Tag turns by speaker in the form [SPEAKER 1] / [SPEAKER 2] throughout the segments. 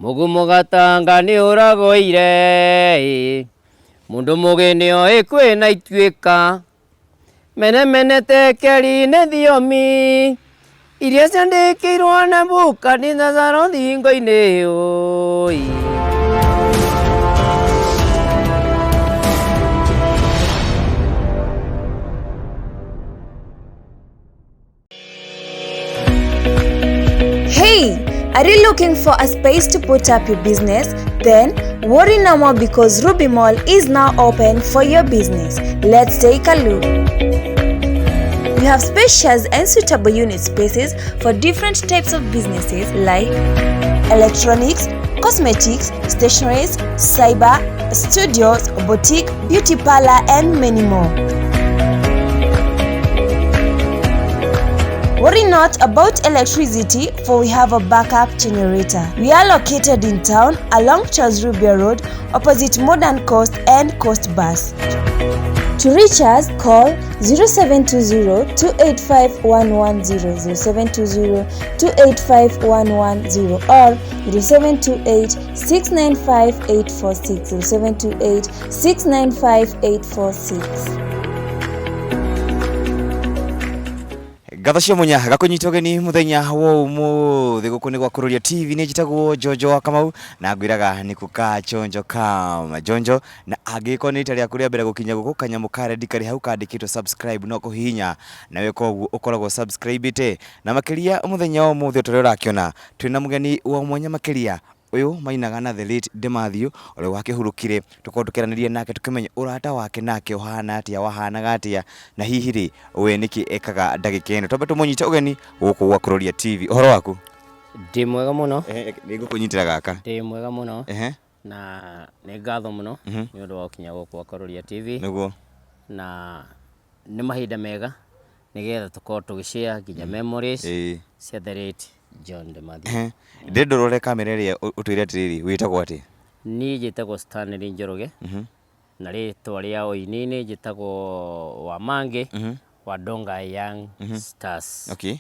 [SPEAKER 1] Mũgumo gatanga nĩ ũragoire Mũndũ mũgĩ nĩ oĩ kwĩna ituĩka Menemene tekeri nĩ thiomi Iria ciandĩkĩirwo Nebukadineza rũthingo-inĩ ũi.
[SPEAKER 2] Hey, are you looking for a space to put up your business? Then worry no more because Ruby Mall is now open for your business. Let's take a look. We have spacious and suitable unit spaces for different types of businesses like electronics, cosmetics, stationeries, cyber, studios, boutique, beauty parlor, and many more. Worry not about electricity, for we have a backup generator. We are located in town along Charles Rubia Road, opposite Modern Coast and Coast Bus. To reach us, call 0720 285 110, 0720 285 110 or 0728 695 846, 0728 695 846.
[SPEAKER 3] Ngatho cia munya gakunyita ũgeni mũthenya wa ũmũthĩ gũkũ nĩ gwa Kururia TV nĩ njĩtagwo Njonjo wa Kamau na ngwĩraga nĩ kũka chonjo kam njonjo na angĩgĩkorwo nĩ rita rĩaku rĩa mbere gũkinya gũkũ kanyamũ ka rendi karĩ hau kandĩkĩtwo subscribe no kũhihinya na weka ũguo ũkoragwo subscribe na makĩria mũthenya wa ũmũthĩ ta ũrĩa ũrakĩona twĩna mũgeni wa mwanya makĩria ũyũ mainaga na the late Demathew ũrĩa wakĩhurũkire tũkorwo tũkĩaranĩria nake tũkĩmenya ũrata wake nake ũhana atĩa wahanaga atĩa na hihi rĩ we nĩkĩ ekaga ndagĩka ĩno twambe tũmũnyite ũgeni gũkũ gwa Kururia TV ũhoro waku?
[SPEAKER 1] Ndĩ mwega mũno.
[SPEAKER 3] Nĩ ngũkũnyitĩra gaka.
[SPEAKER 1] Ndĩ mwega mũno. Na nĩ ngatho mũno nĩ ũndũ wa gũkinya gũkũ gwa Kururia TV.
[SPEAKER 3] Nĩguo.
[SPEAKER 1] Na nĩ mahinda mega nĩgetha tũkorwo tũgĩ share nginya memories cia the late John Demathew.
[SPEAKER 3] Ndĩrenda ũrore kamera ĩrĩa ũtwĩre atĩrĩrĩ wĩtagwo atĩa?
[SPEAKER 1] Niĩ njĩtagwo Stanley Njoroge na rĩtwa rĩa ũini-inĩ njĩtagwo Wamangĩ wa Donga Young Stars.
[SPEAKER 3] Okay.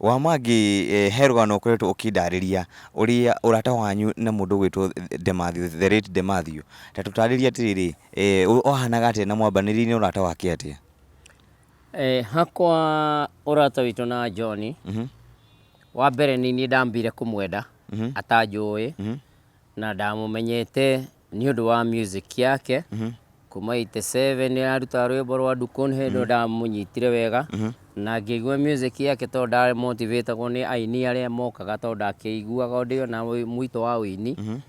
[SPEAKER 3] Wamangĩ he rũgano ũkoretwo ũkĩndarĩria ũrĩa ũrata wanyu na mũndũ ũgwĩtwo Demathew, the late Demathew. Ta tũtarĩrie atĩrĩrĩ, wahanaga atĩa na mwambanĩrĩirie ũrata wake atĩa?
[SPEAKER 1] Hakwa ũrata witũ na John, wa mbere nĩ niĩ ndambire kũmwenda atanjũĩ, na ndamũmenyete nĩ ũndũ wa music yake kuma 87 arutaga rwĩmbo rwa Ndukũ nĩ hĩndĩ ĩyo ndamũnyitire wega na ngĩigua music yake tondũ nda motivatagwo nĩ aini arĩa mokaga tondũ ndakĩiguaga ndĩ ona mwito wa ũini.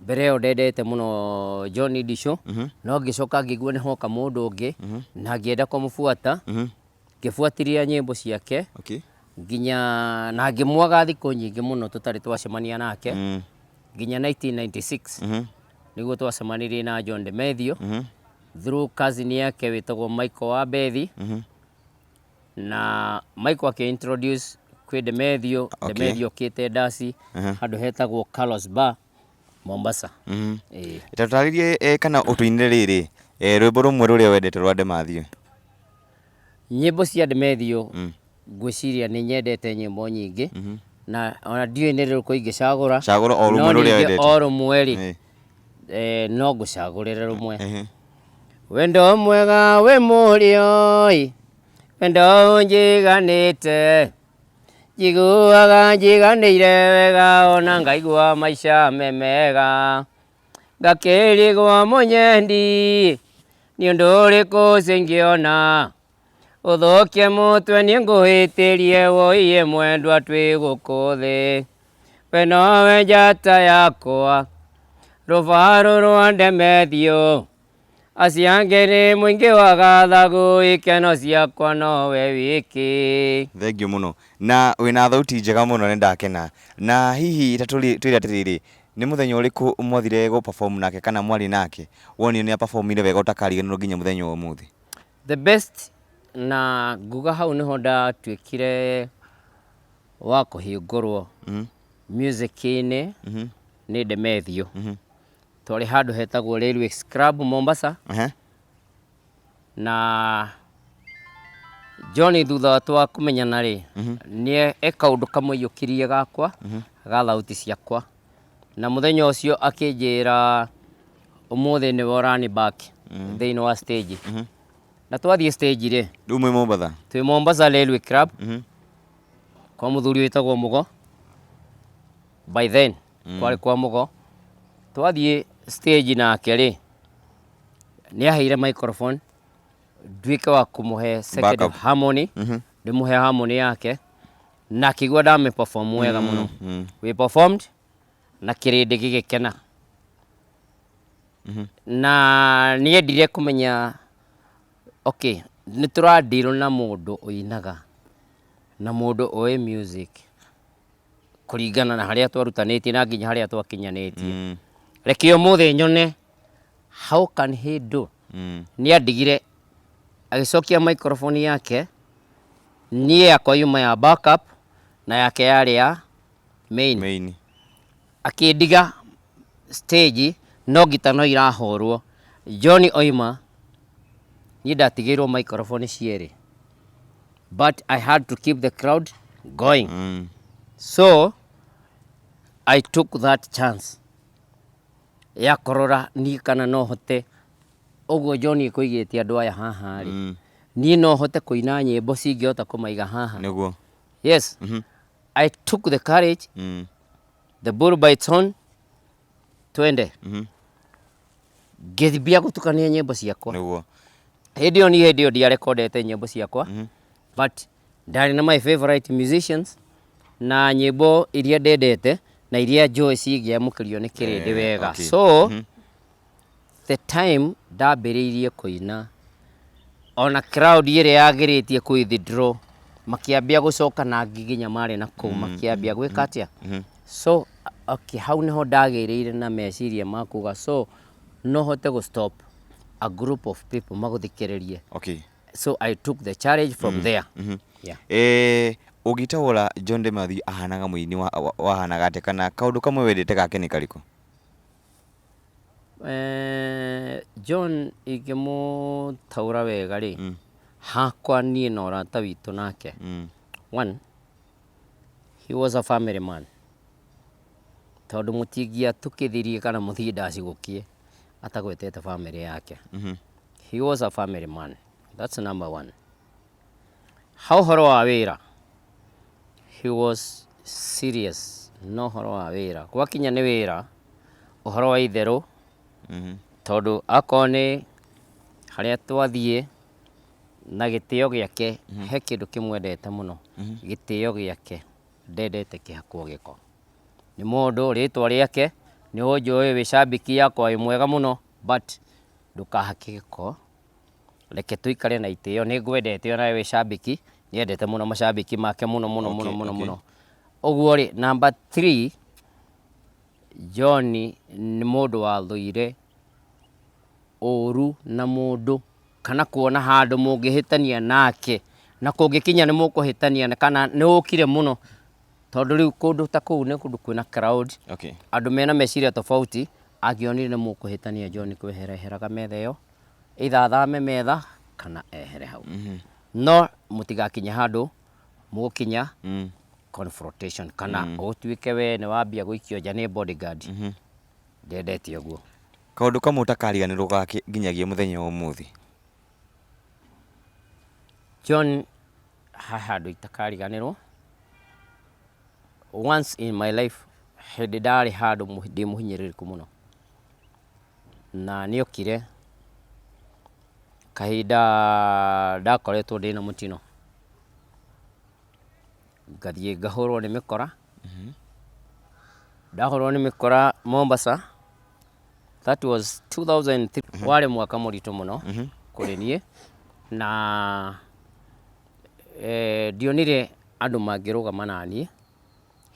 [SPEAKER 1] Mbere ĩyo ndendete mũno John Ndicũ no ngĩcoka ngĩigua nĩ hoka mũndũ ũngĩ na ngĩenda kũmũbuata, ngĩbuatĩrĩra nyĩmbo ciake nginya na ngĩmwaga thikũ nyingĩ mũno tũtarĩ twacemania nake nginya 1996 nĩguo twacemanirie na John Demethew through cousin yake wĩtagwo Michael wa Bethi na Michael akĩ introduce kwĩ Demethew. Demethew okĩte ndaci handũ hetagwo Carlos Bar Mombasa.
[SPEAKER 3] Ĩĩ. Ta tũtarĩrie kana ũtũinĩre rĩrĩ rwĩmbo rũmwe rũrĩa wendete rwa Demathew.
[SPEAKER 1] Nyĩmbo cia Demethew ngwĩciria nĩ nyendete nyĩmbo nyingĩ na ona ndiũĩ nĩ rũrĩkũ ingĩcagũra.
[SPEAKER 3] Cagũra o rũmwe
[SPEAKER 1] no
[SPEAKER 3] rũrĩa
[SPEAKER 1] ningĩ
[SPEAKER 3] wendete.
[SPEAKER 1] o rũmwe rĩ no ngũcagũrĩre rũmwe. Wendo mwega wĩ mũrĩo wendo ũnjiganĩte njiguaga njiganĩire wega ona ngaigua maica me mega ngakĩrigwo mũnyendi nĩ ũndũ ũrĩkũ ũcio ingĩona ũthũkie mũtwe niĩ ngũhĩtĩrie woiye mwendwa twĩ gũkũ thĩ we nowe njata yakwa rũbaru rwa Demethew acio angĩ nĩ mũingĩ wa gathagu ikeno ciakwa nowe wiki.
[SPEAKER 3] Thengiũ mũno na wĩna thauti njega mũno nĩ ndakena na hihi ta twĩre atĩrĩrĩ nĩ mũthenya ũrĩkũ mwathire gũ perform nake kana mwarĩ nake wonire nĩ performire wega ũtakariganĩrwo nginya mũthenya wa ũmũthĩ?
[SPEAKER 1] The best na nguga hau nĩho ndatuĩkire wa kũhingũrwo music-inĩ nĩ Demethew. Twarĩ handũ hetagwo Railways Club Mombasa na John thutha wa twa kũmenyana rĩ nĩ e kaũndũ kamwe aiyũkirie gakwa ga thauti ciakwa Na mũthenya ũcio akĩnjĩra ũmũthĩ nĩwe ũrani back thĩinĩ wa stage. Na twathiĩ stage rĩ,
[SPEAKER 3] Rĩu mwĩ Mombatha?
[SPEAKER 1] Twĩ Mombasa Railway Club, kwa mũthuri wĩtagwo Mũgo. By then kwarĩ kwa Mũgo. Twathiĩ stage nake rĩ, nĩ aheire microphone nduĩke wa kũmũhe second
[SPEAKER 3] Backup.
[SPEAKER 1] harmony, ndĩmũhe harmony yake, na akĩigua ndamĩ perform wega mũno. We performed na kĩrĩndĩ gĩgĩkena, na nĩendire kũmenya, okay, nĩ tũradeal na mũndũ ũinaga na mũndũ ũĩ music kũringana na harĩa twarutanĩtie na nginya harĩa twakinyanĩtie. Reke ũmũthĩ nyone how can he do. Nĩ andigire agĩcokia microphone yake, niĩ yakwa yuma ya backup na yake yarĩ ya main.
[SPEAKER 3] Main.
[SPEAKER 1] Akĩndiga stage no ngita no irahũrwo. John oima, niĩ ndatigĩirwo microphone cierĩ, but I had to keep the crowd going. So I took that chance ya kũrora niĩ kana no hote ũguo John ĩkũigĩte andũ aya haha rĩ, niĩ no hote kũina nyĩmbo cingĩhota kũmaiga haha.
[SPEAKER 3] Nĩguo.
[SPEAKER 1] Yes. I took the courage, the bull by its horn, twende. Ngĩthibia gũtukania nyĩmbo ciakwa. Hĩndĩ ĩyo niĩ, hĩndĩ ĩyo ndiarekondete nyĩmbo ciakwa, but ndarĩ na my favorite musicians na nyĩmbo iria ndendete na iria njũĩ cingĩamũkĩrio nĩ kĩrĩndĩ wega. So the time ndambĩrĩirie kũina, ona crowd ĩrĩa yagĩrĩtie kũ withdraw makĩambia gũcoka, na angĩ nginya marĩ na kũu makĩambia gwĩka atĩa. So okay, hau nĩho ndagĩrĩire na meciria ma kuga so no hote gũ stop a group of people magũthikĩrĩrie. So I took the challenge from there, yeah.
[SPEAKER 3] Ũngĩtaũra John de Mathew ahanaga mũini wahanaga atĩa, kana kaũndũ kamwe wendete gake nĩ karĩkũ?
[SPEAKER 1] John ingĩmũtaũra wega rĩ, hakwa niĩ na ũrata witũ nake, one, he was a family man, tondũ mũtingĩatukithirie kana mũthiĩ ndacigũkie atagwetete family yake. He was a family man, that's number one. Ha ũhoro wa wĩra, he was serious no ũhoro wa wĩra. Gwakinya nĩ wĩra, ũhoro wa itherũ, tondũ akorwo nĩ harĩa twathiĩ na gĩtĩo gĩake, he kĩndũ kĩmwendete mũno, gĩtĩo gĩake, ndendete kĩhakwo gĩko nĩ mũndũ. Rĩtwa rĩake nĩ ũnjũĩ, wĩ cambiki yakwa, wĩ mwega mũno, but ndũkahake gĩko, reke tũikare na itĩo, nĩ ngwendete onawe wĩ cambiki. Nĩendete mũno macambiki make mũno mũno mũno mũno mũno. Ũguo rĩ, number three, John nĩ mũndũ wathũire ũru na mũndũ kana kuona handũ mũngĩhĩtania nake, na kũngĩkinya nĩ mũkũhĩtania na kana nĩ ũkire mũno, tondũ rĩu kũndũ ta kũu nĩ kũndũ kwĩna crowd, andũ mena meciria tofauti. Angĩonire nĩ mũkũhĩtania, John kwehereheraga metha ĩyo, either athame metha kana ehere hau, no mũtigakinye handũ mũgũkinya confrontation kana ũtuĩke we nĩ wambia gũikio nja nĩ bodyguard. Ndendete ũguo.
[SPEAKER 3] Kaũndũ kamwe ũtakariganĩrwo gake nginyagia mũthenya wa ũmũthĩ?
[SPEAKER 1] John ha handũ itakariganĩrwo, once in my life, hĩndĩ ndarĩ handũ ndĩ mũhinyĩrĩrĩku mũno, na nĩokire kahinda ndakoretwo ndĩna mũtino, ngathiĩ ngahũrwo nĩ mĩkora. Ndahũrwo nĩ mĩkora Mombasa, that was 2003, warĩ mwaka mũritũ mũno kũrĩ niĩ, na ndionire andũ mangĩrũgama na niĩ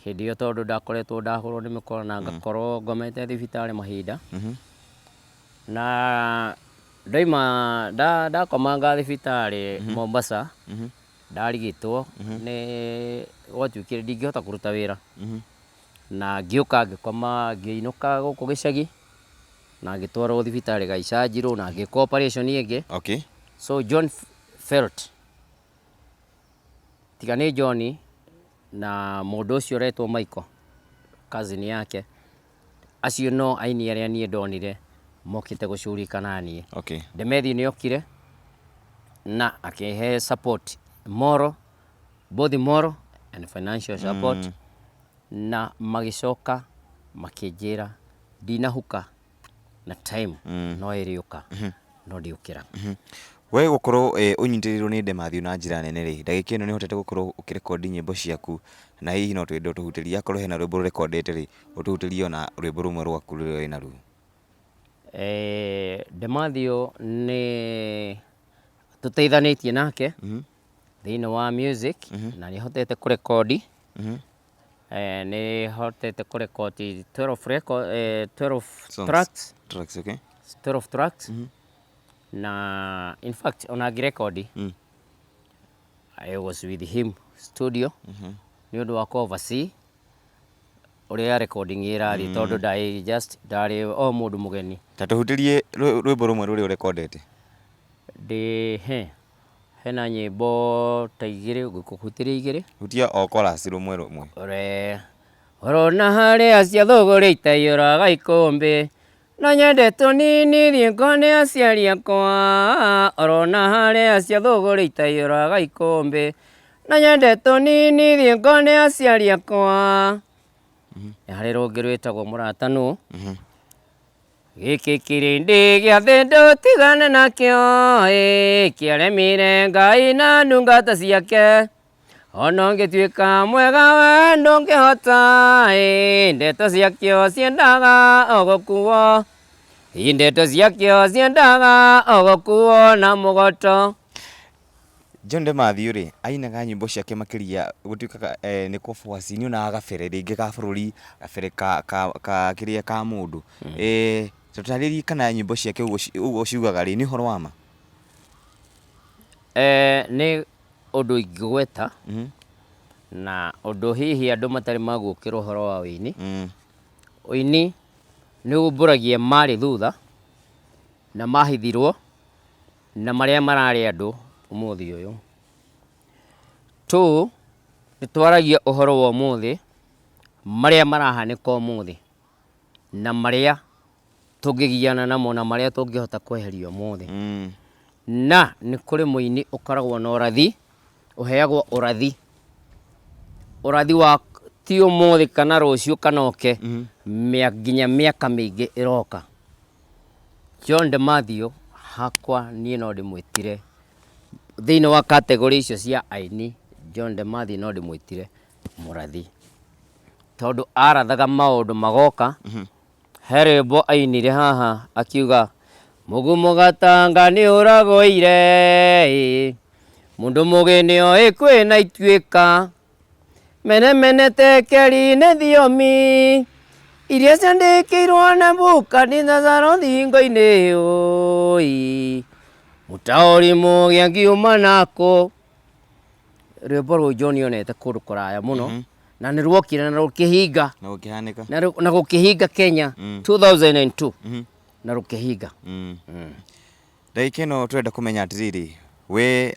[SPEAKER 1] hĩndĩ ĩyo, tondũ ndakoretwo ndahũrwo nĩ mĩkora na ngakorwo ngomete thibitarĩ mahinda. Na ndoima ndakomanga thibitarĩ Mombasa, ndarigitwo, nĩ gwatuĩkire ndingĩhota kũruta wĩra, na ngĩũka ngĩkoma, ngĩinũka gũkũ gĩcagi na ngĩtwarwo thibitarĩ Gaicanjirũ na ngĩkwo operation ĩngĩ. So John felt tiga nĩ John na mũndũ ũcio ũretwo Michael, cousin yake. Acio no aini arĩa niĩ ndonire mokĩte gũcurika na niĩ. Demethiũ nĩ okire na akĩhe support moral, both moral and financial support. Na magĩcoka makĩnjĩra ndinahuka na time no ĩrĩũka no ndĩũkĩra.
[SPEAKER 3] We gũkorwo ũnyitĩrĩirwo nĩ Demathiũ na njĩra nene rĩ, ndagĩka ĩno nĩ ũhotete gũkorwo ũkĩrekondi nyĩmbo ciaku na hihi no twende ũtũhutĩrie akorwo hena rwĩmbo ũrekondete rĩ, ũtũhutĩrie ona rwĩmbo rũmwe rwaku rũrĩa wĩ naruo.
[SPEAKER 1] Demathiũ nĩ tũteithanĩtie nake thĩinĩ wa music na nĩ hotete kũrekondi. Nĩ hotete kũrekondi 12 record, 12
[SPEAKER 3] Songs.
[SPEAKER 1] tracks.
[SPEAKER 3] Tracks, okay.
[SPEAKER 1] 12 tracks. Na in fact ona ngĩrekondi, I was with him studio nĩ ũndũ wa kũ oversee ũrĩa recording ĩrathiĩ, tondũ ndarĩ just ndarĩ o mũndũ mũgeni.
[SPEAKER 3] Ta tũhutĩrie rwĩmbo rũmwe rũrĩa ũrekondete.
[SPEAKER 1] Ndĩ he hena nyĩmbo ta igĩrĩ ngũkũhutĩria igĩrĩ.
[SPEAKER 3] Hutia o chorus rũmwe rũmwe.
[SPEAKER 1] Ore orona harĩa cia thũgũrĩ itaiyũraga ikũmbĩ, no nyende tũnini thiĩ ngone aciari akwa. Orona harĩa cia thũgũrĩ itaiyũraga ikũmbĩ, no nyende tũnini thiĩ ngone aciari akwa. Nĩ harĩ rũngĩ rwĩtagwo Mũrata Nũ. Gĩkĩ kĩrĩndĩ gĩa thĩ ndũtigane nakĩo ĩ, kĩaremire Ngai na ndungata ciake. Ona ũngĩtuĩka mwega we ndũngĩhota ĩ, ndeto ciakĩo ciendaga o gũkuo. Ĩ, ndeto ciakĩo ciendaga o gũkuo na mũgoto.
[SPEAKER 3] John Demathiũ rĩ, ainaga nyĩmbo ciake makĩria gũtuĩkaga nĩ kũbuaci nĩ onaga gabere rĩngĩ ga bũrũri, gabere ka kĩrĩa ka mũndũ. Tũtarĩrie kana nyĩmbo ciake ũguo ciugaga rĩ, nĩ ũhoro wa ma?
[SPEAKER 1] Nĩ ũndũ ingĩgweta na ũndũ hihi andũ matarĩ maguũkĩra ũhoro wa ũini. Ũini nĩ umbũragia marĩ thutha na mahithirwo na marĩa mararĩ andũ ũmũthĩ ũyũ. Two, nĩ twaragia ũhoro wa ũmũthĩ, marĩa marahanĩka ũmũthĩ na marĩa tũngĩgiana namo na marĩa tũngĩhota kweheria ũmũthĩ. Na nĩ kũrĩ mũini ũkoragwo na ũrathi, ũheagwo ũrathi. Ũrathi wa ti ũmũthĩ kana rũciũ kana ũke, nginya mĩaka mĩingĩ ĩroka. John Demathiũ hakwa niĩ no ndĩmwĩtire thĩinĩ wa category icio cia aini. John Demathiũ no ndĩmwĩtire mũrathi, tondũ arathaga maũndũ magoka. He rwĩmbo ainire haha akiuga, mũgumo gatanga nĩ ũragũire ĩ, mũndũ mũgĩ nĩ oĩ kwĩna ituĩka, mene tekeri nĩ thiomi iria ciandĩkĩirwo Nebukadineza rũthingo-inĩ ũi, mũtaũri mũgĩ angiuma nakũ. Rwĩmbo rũu John onete kũndũ kũraya mũno na nĩ ruokire na rũkĩhinga.
[SPEAKER 3] Na gũkĩhanĩka.
[SPEAKER 1] Na gũkĩhinga Kenya 2002 na rũkĩhinga.
[SPEAKER 3] Ndagĩka ĩno tũrenda kũmenya atĩrĩrĩ, we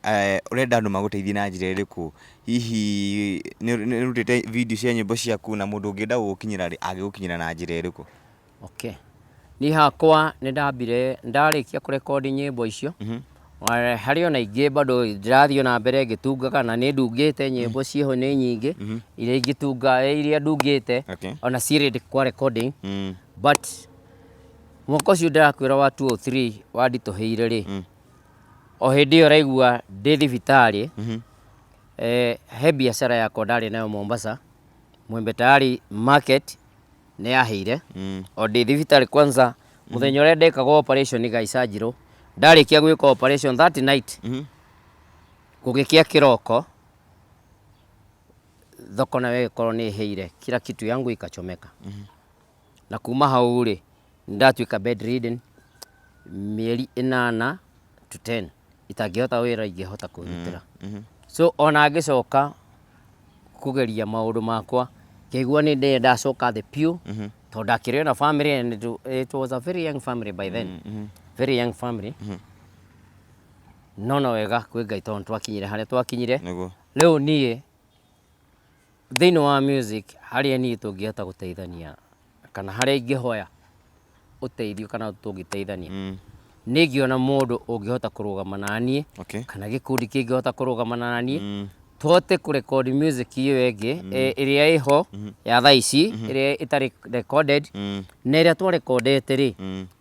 [SPEAKER 3] ũrenda andũ magũteithie na njĩra ĩrĩkũ? Hihi nĩ ũrutĩte video cia nyĩmbo ciaku, na mũndũ ũngĩenda gũgũkinyĩra rĩ, angĩgũkinyĩra na njĩra ĩrĩkũ?
[SPEAKER 1] Okay. Niĩ hakwa nĩ ndambire ndarĩkia kũrekondi nyĩmbo icio. Harĩ ona ingĩ bado ndĩrathiĩ ona mbere ngĩtungaga, na nĩ ndungĩte nyĩmbo ciĩho nĩ nyingĩ iria ingĩtunga, iria ndungĩte ona ciĩ ready kwa recording. But mwaka ũcio ndĩrakwĩra wa 203 wanditũhĩire rĩ, o hĩndĩ ĩyo ũraigua ndĩ thibitarĩ, he biacara yakwa ndarĩ nayo Mombasa, Mwembe Tayari Market, nĩ yahĩire o ndĩ thibitarĩ. Kwanza mũthenya ũrĩa ndekagwo operation Gaica Njirũ, ndarĩkia gwĩka operation that night, gũgĩkĩa kĩroko thoko nayo ĩgĩkorwo nĩ ĩhĩire, kila kitu yangu ikachomeka. Na kuma hau rĩ, ndatuĩka bedridden mĩeri 8 to 10, itangĩhota wĩra ingĩhota kwĩrutĩra. So ona ngĩcoka kũgeria maũndũ makwa, ngĩigua nĩ ndĩ ndacoka thĩ piũ, tondũ ndakĩrĩ na family and it was a very young family by then, very young family. No no wega kwĩ Ngai, tondũ twakinyire harĩa twakinyire. Rĩu niĩ thĩinĩ wa music, harĩa niĩ tũngĩhota gũteithania Kana harĩa ingĩhoya ũteithio kana tũngĩteithania, nĩ ingĩona mũndũ ũngĩhota kũrũgama naniĩ kana gĩkundi kĩngĩhota kũrũgama naniĩ, tũhote kũrecord music ĩyo ĩngĩ, ĩrĩa ĩho ya thaa ici, ĩrĩa ĩtarĩ recorded, na ĩrĩa twarekondete rĩ,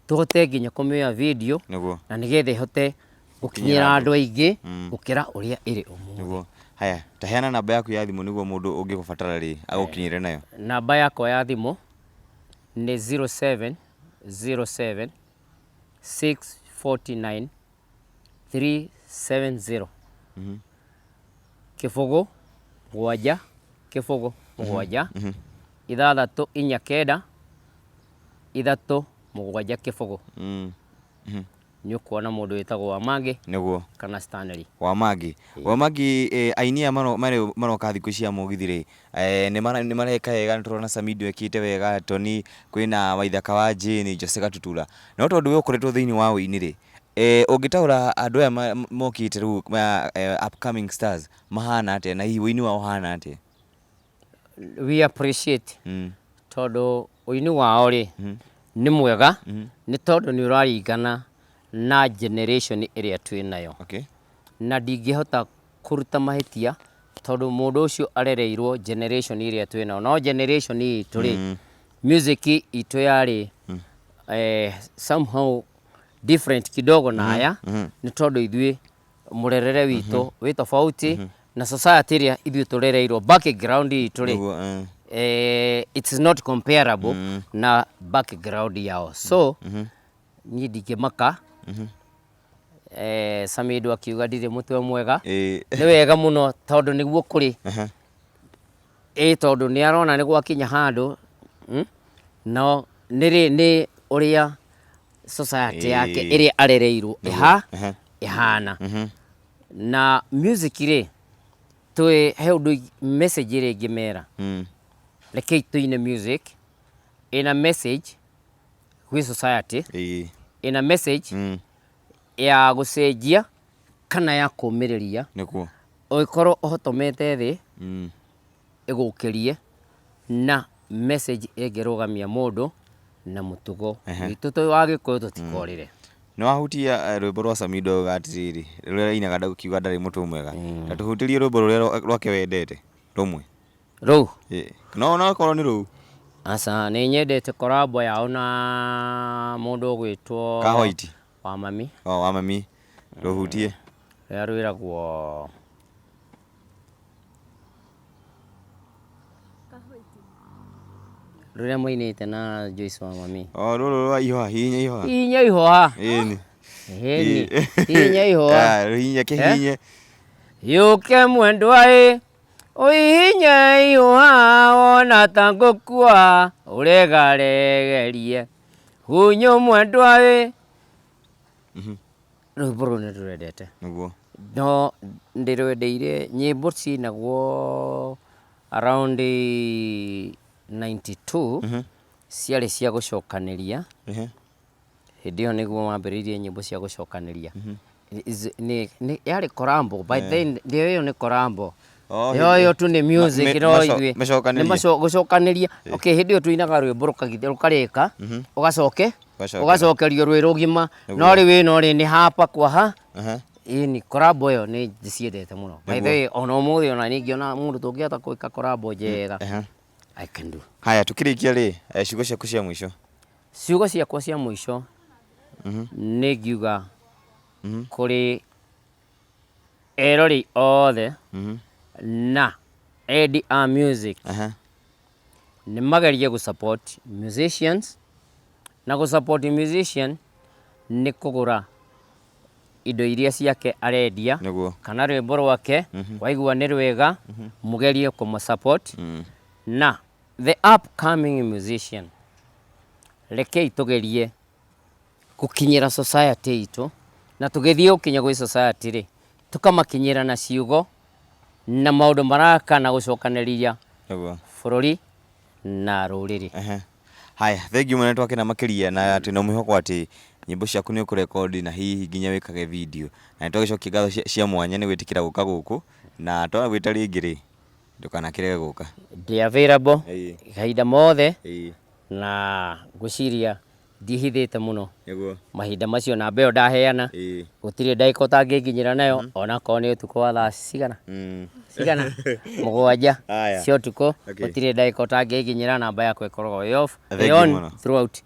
[SPEAKER 1] tũhote nginya kũmĩoya video na nĩgetha ĩhote gũkinyĩra andũ aingĩ gũkĩra ũrĩa ĩrĩ ũmũthĩ.
[SPEAKER 3] Nĩguo. Haya, ta heana namba yaku ya thimũ nĩguo mũndũ ũngĩgũbatara rĩ agũkinyĩre nayo.
[SPEAKER 1] Namba yakwa ya thimũ nĩ 0707 649 370, 0 7 0 7 6 4 9 3 7 0. Nĩ ũkuona mũndũ wĩtagwo Wamangĩ kana Stanley.
[SPEAKER 3] Wamangĩ, Wamangĩ, aini aya maroka thikũ ici a mũgithi rĩ, nĩ mareka wega. Nĩ tũrona Samido ekĩte wega, Tony, kwĩna Waithaka wa Jane, Jose Gatutura. No tondũ we ũkoretwo thĩinĩ wa ũini rĩ, ũngĩtaũra andũ aya mokĩte rĩu, upcoming stars mahana atĩa, na hihi ũini wao ũhana atĩa?
[SPEAKER 1] We appreciate, tondũ ũini wao rĩ nĩ mwega, nĩ tondũ nĩ ũraringana na generation ĩrĩa twĩ nayo. Na ndingĩhota kũruta mahĩtia, tondũ mũndũ ũcio arereirwo generation ĩrĩa twĩ nayo. No generation itũ rĩ, music itũ yarĩ somehow different kidogo na aya, nĩ tondũ ithuĩ mũrerere witũ wĩ tofauti na society ĩrĩa ithuĩ tũrereirwo. Background itũ rĩ, it's not comparable na background yao. So niĩ ndingĩmaka Samido akiuga ndirĩ mũtwe mwega. Nĩ wega mũno, tondũ nĩguo kũrĩ. Ĩ tondũ nĩ arona nĩ gwakinya handũ, No nĩ nĩ ũrĩa society yake ĩrĩa arereirwo ĩhana. Na music rĩ, twĩ he ũndũ, message ĩrĩa ingĩmera, rekei tũine music ĩna message gwĩ society, ĩna message ya gũcenjia kana ya kũmĩrĩria. Ũngĩkorwo ũhotomete thĩ, ĩgũkĩrie na message ĩngĩrũgamia mũndũ na mũtugo witũ twĩ wa Gĩkũyũ, tũtikorĩre.
[SPEAKER 3] Nĩ wahutia rwĩmbo rwa Samido uga atĩrĩrĩ, rũrĩa ainaga kiuga ndarĩ mũtwe mwega. Ta tũhutĩrie rwĩmbo rũrĩa rwake wendete rũmwe.
[SPEAKER 1] Rũu?
[SPEAKER 3] Ĩĩ. No korwo nĩ rũu.
[SPEAKER 1] Aca, nĩ nyendete collabo yao na mũndũ ũgwĩtwo
[SPEAKER 3] Ka White.
[SPEAKER 1] Wa Mami.
[SPEAKER 3] O wa Mami, rũhutie.
[SPEAKER 1] Rũrĩa rwĩragwo rũrĩa moinĩte na Joyce wa Mami.
[SPEAKER 3] O rũrũ rwa ihũa, hihinya ihũa.
[SPEAKER 1] Hihinya ihũa.
[SPEAKER 3] Ĩni.
[SPEAKER 1] Ĩni, hihinya ihũa.
[SPEAKER 3] Ah, hihinya kĩhihinye.
[SPEAKER 1] Yũke mwendwa ĩ, ũhihinye ihũa, wona ta ngũkua ũregaregerie hunyũ mwendwa ĩ. Rwĩmbo rũu nĩ ndĩrwendete. No ndĩrwendeire nyĩmbo ciinagwo around 92, ciarĩ cia gũcokanĩria. Hĩndĩ ĩyo nĩguo mambĩrĩirie nyĩmbo cia gũcokanĩria. Nĩ yarĩ collabo by then, ĩyo nĩ collabo.
[SPEAKER 3] O,
[SPEAKER 1] ĩyo ĩyo tu nĩ music. No ithuĩ
[SPEAKER 3] macokanĩrie.
[SPEAKER 1] Nĩ gũcokanĩria. Okay, hĩndĩ ĩyo tũinaga rwĩmbo rũkagithia rũkarĩka, ũgacoke
[SPEAKER 3] Ũgacokera.
[SPEAKER 1] Ũgacokerio rwĩ rũgima. No rĩu ĩno rĩ, nĩ hapa kwa ha. Ĩni collabo ĩyo nĩ ndĩciendete mũno, by the way. Ona ũmũthĩ ona ningĩona mũndũ tũngĩhota gwĩka collabo njega, I can do.
[SPEAKER 3] Haya, tukĩrĩkia rĩ, ciugo ciaku cia mũico.
[SPEAKER 1] Ciugo ciakwa cia mũico nĩ ngiuga kũrĩ erori othe na endi a music, nĩ magerie gũ support musicians, na gũ support musician nĩ kũgũra indo iria ciake arendia kana rwĩmbo rwake waigua nĩ rwega, mũgerie kũmũ support. Na the upcoming musician, rekei tũgerie gũkinyĩra society itũ, na tũgĩthiĩ gũkinya gwĩ society rĩ, tũkamakinyĩra na ciugo na maũndũ maraka na gũcokanĩrĩria bũrũri na rũrĩrĩ.
[SPEAKER 3] Haya, thengiũ mũno, twakena makĩria, na twĩna mwĩhoko atĩ nyĩmbo ciaku nĩ ũkũrekondi na hihi nginya wĩkage video. Na nĩ twagĩcokia ngatho cia mwanya nĩ gwĩtĩkĩra gũka gũkũ, na twagwĩta rĩngĩ rĩ, ndũkanakĩrege gũka.
[SPEAKER 1] Ndĩ available kahinda mothe. Na ngwĩciria ndihithĩte mũno.
[SPEAKER 3] Nĩguo.
[SPEAKER 1] Mahinda macio namba ĩyo ndaheana,
[SPEAKER 3] Ĩĩ.
[SPEAKER 1] Gũtirĩ ndagĩka ũtangĩnginyĩra nayo, onakorwo nĩ ũtukũ wa thaa cigana cigana 7
[SPEAKER 3] Aya.
[SPEAKER 1] cia ũtukũ. Gũtirĩ ndagĩka ũtangĩnginyĩra, namba yakwa ĩkoragwo ĩ off,
[SPEAKER 3] Thengiũ
[SPEAKER 1] ĩ on
[SPEAKER 3] mũno.
[SPEAKER 1] throughout.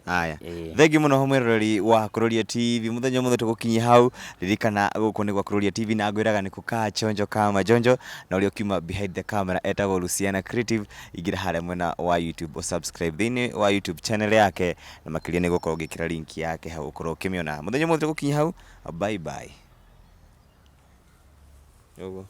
[SPEAKER 3] Aya.
[SPEAKER 1] Ĩĩ.
[SPEAKER 3] Thengiũ mũno mwĩroreri wa Kururia TV, mũthenya ũmũthĩ tũgũkinyia hau. Ririkana gũkũ nĩ gwa Kururia TV na ngwĩraga nĩ kũkaa chonjo kama jonjo, na ũrĩa ũkiuma behind the camera etagwo Luciana Creative. Ingĩra harĩa mwena wa YouTube, subscribe thĩinĩ wa YouTube channel yake, na makĩria nĩ gũkorwo ngĩkĩra link yake hau ũkorwo ũkĩmĩona. Mũthenya ũmũthĩ tũgũkinyia hau, bye bye. Ũguo.